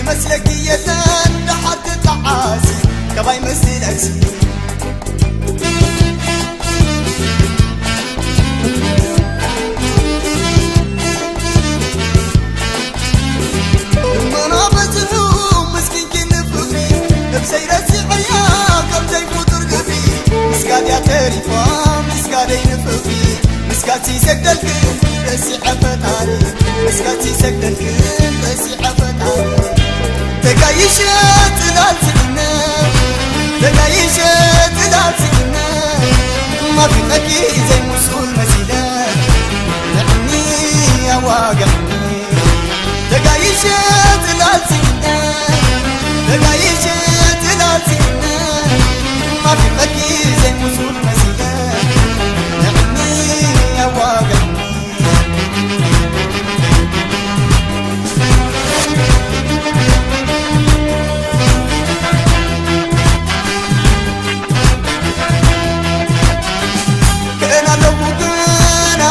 መስለኪ የለን ደሓር ክጠዓሲ፣ ካባይ መስለኪ። እመና በዝሑ ምስኪንኪ ንፍቕሪ፣ ነብሰይ ረሲዐያ ከም ዘይፍጡር ግብሪ። ምስጋድያ ተሪፋ ምስጋደይ ንፍቕሪ፣ ምስጋድሲ ሰግደልክን ረሲዐ ፈጣሪ፣ ምስጋድሲ ሰግደልክን ረሲዐ ፈጣሪ። ተጋይሸ ጽላል ስኢነ፣ ተጋይሸ ጽላል ስኢነ፣ ማፊቐኪ ዘይምሱል መሲለ፣ ንዕኒ ኣዋግዕኒ። ተጋይሸ ጽላል ስኢነ፣ ተጋይሸ ጽላል ስኢነ፣ ማፊቐኪ ዘይምሱል መሲለ፣ ንዕኒ ኣዋግዕኒ። ገና ኣለኹ ገና፣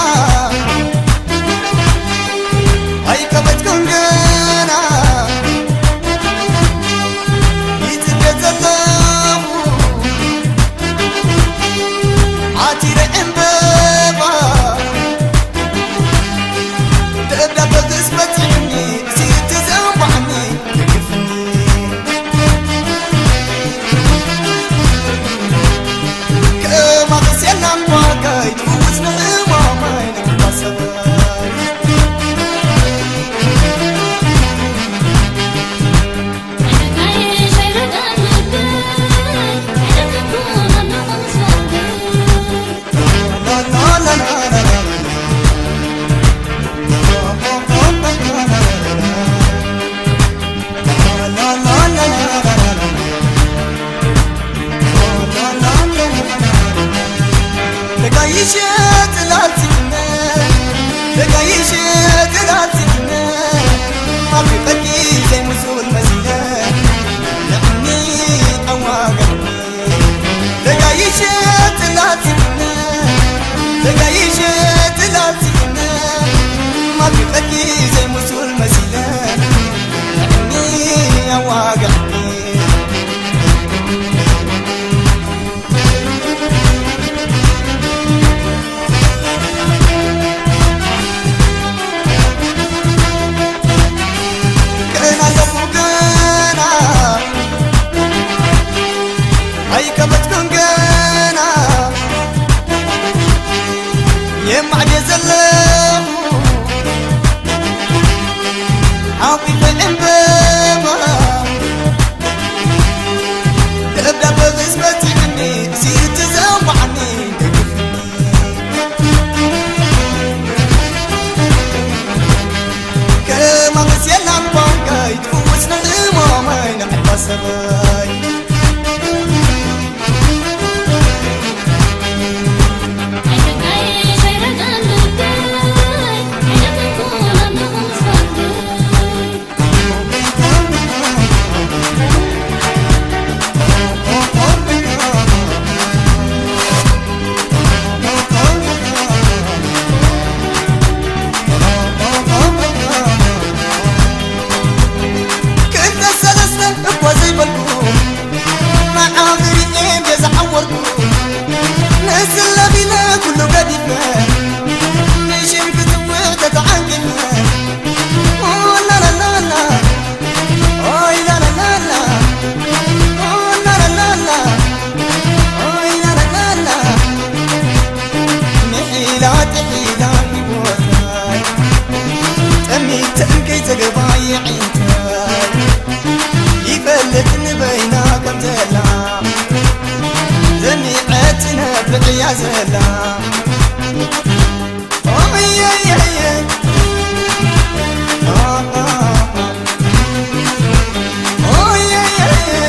ኣይከበድኩን ገና፣ ይጽበ ዘለኹ ዓቲረ ዕምበባ፣ ደብዳበ ክስ በጺሕኒ፣ እስቲ እትዘንባዕኒ ደግፍኒ። ከማኽስ የላን ጓጋይ፣ ትፍውስ ንሕማማይ ንሕባ ሰባይ። ተጋይሸ ጽላል ስኢነ፣ ተጋይሸ ጽላል ስኢነ፣ ኣፍሪቐኪ ዘይምሱል መሲለ፣ ንዕኒ ኣዋጋኒ። ተጋይሸ ጽላል ስኢነ፣ ተጋይሸ ጽላል ስኢነ፣ ኣፍሪቐኪ ዘይምሱል መሲለ፣ ንዕኒ ኣዋጋኒ። ገና ኣለኹ ገና፣ ኣይከበድኩን ገና፣ የማዕደ ዘለኹ ሓቂፈ ዕምበባ። ደብዳበ ምስ በጺሕኒ፣ እስቲ ዘንባዕኒ ደግፍኒ። ከማኽስ የላን ጓጋይ፣ ትፍውስ ንሕማማይ ንዓባ ሰባይ። ክልተ ሰለስተ እኳ ዘይበልኩ፣ መዓብር እየ ዝዓወርኩ። ንስለ ቢለ ኩሉ ገዲፈ፣ ንሽም ክጽውዕ ተተዓንቂፈ። ኦ ላላላላ፣ ኦይ ላላላላ፣ ኦ ላላላላ፣ ኦይ ላላላላ። ምሒላ ጥሒላ ሂወታይ፣ ጠሚተን ከይጸገባ የዒንታይ። ይፈልጥ ንበይና ከም ዘላ፣ ዘሚዐት ትነብዕ እያ ዘላ። ኦየየየ። ኦየየየ።